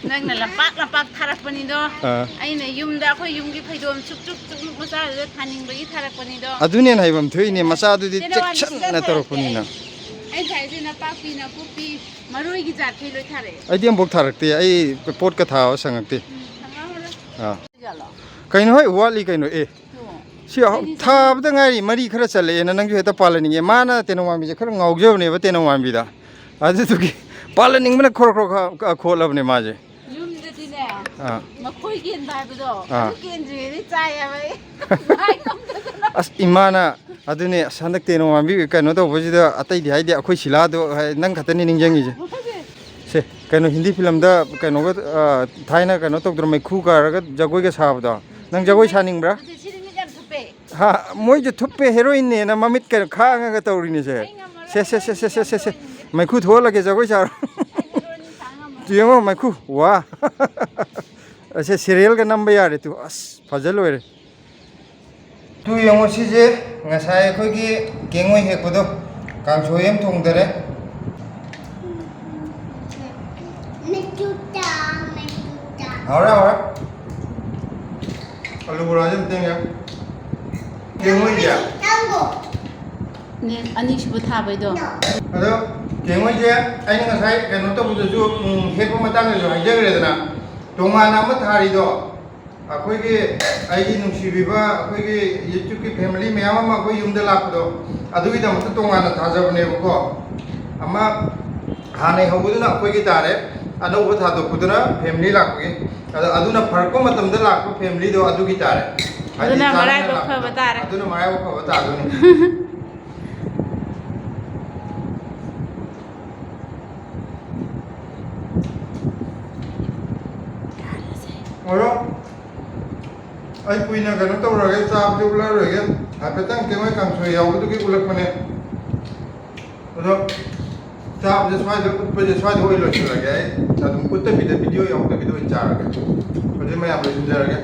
ꯅꯪꯅ ꯂꯝꯄꯥꯛ ꯂꯝꯄꯥꯛ ꯊꯥꯔꯛꯄꯅꯤꯗꯣ꯫ ꯑꯥ꯫ ꯑꯩꯅ ꯌꯨꯝꯗ, ꯑꯩꯈꯣꯏ ꯌꯨꯝꯒꯤ ꯐꯩꯗꯣꯝ ꯁꯨꯛ ꯆꯨꯛ ꯆꯨꯛ ꯃꯆꯥꯗꯨꯗ ꯊꯥꯅꯤꯡꯕꯒꯤ ꯊꯥꯔꯛꯄꯅꯤꯗꯣ꯫ ꯑꯗꯨꯅꯦꯅ ꯍꯥꯏꯐꯝ ꯊꯣꯛꯏꯅꯦ, ꯃꯆꯥꯗꯨꯗꯤ ꯇꯦꯅꯋꯥꯟ ꯁꯤꯗ ꯆꯦꯛꯁꯟꯅ ꯊꯥꯔꯛꯇꯦ ꯇꯧꯔꯛꯄꯅꯤꯅ꯫ ꯑꯩ꯫ ꯑꯩ ꯊꯥꯏꯁꯦ ꯅꯄꯥꯛꯄꯤ, ꯅꯥꯀꯨꯞꯄꯤ, ꯃꯔꯣꯏꯒꯤ ꯖꯥꯠꯈꯩ ꯂꯣꯏ ꯊꯥꯔꯛꯑꯦ꯫ ꯑꯩꯗꯤ ꯑꯃꯐꯥꯎ ꯊꯥꯔꯛꯇꯦ, ꯑꯩ ꯄꯣꯠꯀ ꯊꯥꯕ ꯁꯪꯉꯛꯇꯦ꯫ ꯎꯝ, ꯁꯪꯉꯝꯃꯔꯣꯏ꯫ ꯑꯥ꯫ ꯖꯥꯠꯂꯣ? ꯀꯩꯅꯣ ꯍꯣꯏ, ꯋꯥꯠꯂꯤ ꯀꯩꯅꯣ, ꯑꯦ꯫ ꯁꯤ ꯑꯍꯧ-, ꯊꯥꯕꯗ ꯉꯥꯏꯔꯤ, ꯃꯔꯤ ꯈꯔ ꯆꯠꯂꯛꯑꯦꯅ ꯅꯪꯁꯨ ꯍꯦꯛꯇ ꯄꯥꯜꯍꯟꯅꯤꯡꯉꯦ꯫ ꯃꯥꯅ ꯇꯦꯅꯧꯋꯥꯟꯕꯤꯁꯦ ꯈꯔ ꯉꯥꯎꯖꯕꯅꯦꯕ, ꯇꯦꯅꯧꯋꯥꯟꯕꯤꯗ꯫ ꯑꯗꯨꯗꯨꯒꯤ ꯄꯥꯜꯍꯟꯅꯤꯡꯕꯅ ꯈ꯭ꯔꯣ ꯈ꯭ꯔꯣ ꯈ-, ꯈ-, ꯈꯣꯠꯂꯕꯅꯦ ꯃꯥꯁꯦ꯫ ꯌꯨꯝꯗꯗꯤꯅꯦ, ꯑꯥ꯫ ꯃꯈꯣꯏ ꯀꯦꯟꯕ ꯍꯥꯏꯕꯗꯣ, ꯑꯥ꯫ ꯑꯗꯨ ꯀꯦꯟꯗ꯭ꯔꯤꯉꯩꯗꯤ ꯆꯥꯏ ꯍꯥꯏꯕ ꯑꯩ꯫ ꯉꯥꯏ ꯉꯝꯗꯗꯅ꯫ ꯑꯁ, ꯏꯃꯥꯅ ꯑꯗꯨꯅꯦ, ꯑꯁ, ꯍꯟꯗꯛ ꯇꯦꯅꯧꯋꯥꯟꯕꯤ ꯀꯩꯅꯣ ꯇꯧꯕꯁꯤꯗ ꯑꯇꯩꯗꯤ ꯍꯥꯏꯗꯦ, ꯑꯩꯈꯣꯏ ꯁꯤꯂꯥꯗꯣ ꯍꯥꯏ-, ꯅꯪ ꯈꯛꯇꯅꯤ ꯅꯤꯡꯁꯤꯡꯉꯤꯁꯦ꯫ ꯁꯦ, ꯀꯩꯅꯣ, ꯍꯤꯟꯗꯤ ꯐꯤꯂꯝꯗ ꯀꯩꯅꯣꯒ, ꯑ, ꯊꯥꯏꯅ ꯀꯩꯅꯣ ꯇꯧꯗ꯭ꯔꯣ, ꯃꯩꯈꯨ ꯀꯥꯔꯒ ꯖꯒꯣꯏꯒ ꯁꯥꯕꯗꯣ? ꯅꯪ ꯖꯒꯣꯏ ꯁꯥꯅꯤꯡꯕ꯭ꯔꯥ? ꯅꯠꯇꯦ, ꯁꯤꯗꯤ ꯃꯤꯠ ꯌꯥꯝ ꯊꯨꯞꯄꯦ꯫ ꯍꯥ, ꯃꯣꯏꯁꯨ ꯊꯨꯞꯄꯦ, ꯍꯦꯔꯣꯏꯟꯅꯦꯅ ꯃꯃꯤꯠ ꯀꯩꯅꯣ ꯈꯥꯡꯉꯒ ꯇꯧꯔꯤꯅꯤꯁꯦ꯫ ꯑꯩ ꯉꯝꯃꯔꯣꯏ, ꯁꯦ, ꯁꯦ, ꯁꯦ, ꯍꯦꯔꯣꯏꯟ ꯁꯦ, ꯁꯦ, ꯁꯦ, ꯁꯦ꯫ ꯍꯦꯔꯣꯏꯟ ꯃꯩꯈꯨ ꯊꯣꯛꯍꯜꯂꯒꯦ, ꯖꯒꯣꯏ ꯁꯥꯔꯣ꯫ ꯑꯩ ꯍꯦꯔꯣꯏꯟ ꯁꯥ ꯉꯝꯃꯔꯣꯏ꯫ ꯌꯦꯡꯉꯣ, ꯃꯩꯈꯨ, ꯋꯥ꯫ ꯑꯁꯦ serialꯒ ꯅꯝꯕ ꯌꯥꯔꯦ ꯇꯨ꯫ ꯑꯁ, ꯐꯖ ꯂꯣꯏꯔꯦ꯫ ꯇꯨ ꯌꯦꯡꯉꯣ, ꯁꯤꯁꯦ ꯉꯁꯥꯏ ꯑꯩꯈꯣꯏꯒꯤ ꯀꯦꯡꯉꯣꯏ ꯍꯦꯛꯄꯗꯣ, ꯀꯥꯡꯁꯣꯏ ꯑꯃ ꯊꯣꯡꯗꯔꯦ꯫ ꯃꯆꯨꯇ, ꯃꯆꯨꯇ꯫ ꯍꯥꯎꯔꯦ, ꯍꯥꯎꯔꯦ꯫ ꯑꯂꯨ ꯕꯣꯔꯥꯁꯦ ꯑꯝꯇ ꯌꯦꯡꯒꯦ꯫ ꯀꯦꯡꯉꯣꯏꯁꯦ꯫ ꯅꯦ, ꯑꯅꯤꯁꯨꯕ ꯊꯥꯕꯩꯗꯣ꯫ ꯑꯗꯣ ꯀꯦꯡꯉꯣꯏꯁꯦ ꯑꯩꯅ ꯉꯁꯥꯏ ꯀꯩꯅꯣ ꯇꯧꯕꯗꯁꯨ, ꯎꯝ, ꯍꯦꯛꯄ ꯃꯇꯥꯡꯗꯁꯨ ꯍꯥꯏꯖꯈ꯭ꯔꯦꯗꯅ, ꯇꯣꯉꯥꯟꯅ ꯑꯃ ꯊꯥꯔꯤꯗꯣ ꯑꯩꯈꯣꯏꯒꯤ, ꯑꯩꯒꯤ ꯅꯨꯡꯁꯤꯕꯤꯕ ꯑꯩꯈꯣꯏꯒꯤ YouTube-ꯀꯤ family ꯃꯌꯥꯝ ꯑꯃ ꯑꯩꯈꯣꯏ ꯌꯨꯝꯗ ꯂꯥꯛꯄꯗꯣ, ꯑꯗꯨꯒꯤꯗꯃꯛꯇ ꯇꯣꯉꯥꯟꯅ ꯊꯥꯖꯕꯅꯦꯕꯀꯣ꯫ ꯑꯃ ꯍꯥꯟꯅꯩ ꯍꯧꯕꯗꯨꯅ ꯑꯩꯈꯣꯏꯒꯤ ꯇꯥꯔꯦ, ꯑꯅꯧꯕ ꯊꯥꯗꯣꯛꯄꯗꯨꯅ family ꯂꯥꯛꯄꯒꯤ꯫ ꯑꯗꯣ ꯑꯗꯨꯅ ꯐꯔꯛꯄ ꯃꯇꯝꯗ ꯂꯥꯛꯄ family-ꯗꯣ ꯑꯗꯨꯒꯤ ꯇꯥꯔꯦ꯫ ꯍꯥꯏꯗꯤ ꯑꯗꯨꯅ ꯆꯥꯅꯅ ꯃꯔꯥꯏꯕꯛ ꯂꯥꯛꯄꯗꯣ꯫ ꯐꯕ ꯇꯥꯔꯦ꯫ ꯑꯗꯨꯅ ꯃꯔꯥꯏꯕꯛ ꯐꯕ ꯇꯥꯗꯣꯏꯅꯤ꯫ ꯑꯗꯣ ꯑꯩ ꯀꯨꯏꯅ ꯀꯩꯅꯣ ꯇꯧꯔꯒꯦ, ꯆꯥꯕꯗꯤ ꯎꯠꯂꯔꯣꯏꯒꯦ꯫ ꯍꯥꯏꯐꯦꯠꯇꯪ ꯀꯦꯡꯉꯣꯏ ꯀꯥꯡꯁꯣꯏ ꯌꯥꯎꯕꯗꯨꯒꯤ ꯎꯠꯂꯛꯄꯅꯦ꯫ ꯑꯗꯣ ꯆꯥꯕꯁꯦ ꯁ꯭ꯋꯥꯏꯗ ꯎꯠꯄꯁꯦ ꯁ꯭ꯋꯥꯏꯗ ꯑꯣꯏꯅ ꯂꯣꯏꯁꯤꯜꯂꯒꯦ꯫ ꯑꯩ ꯑꯗꯨꯝ ꯎꯠꯇꯕꯤꯗ, video ꯌꯥꯎꯗꯕꯤꯗ ꯑꯣꯏꯅ ꯆꯥꯔꯒꯦ꯫ ꯍꯧꯖꯤꯛ ꯃꯌꯥꯝ ꯂꯣꯏꯁꯤꯟꯖꯔꯒꯦ꯫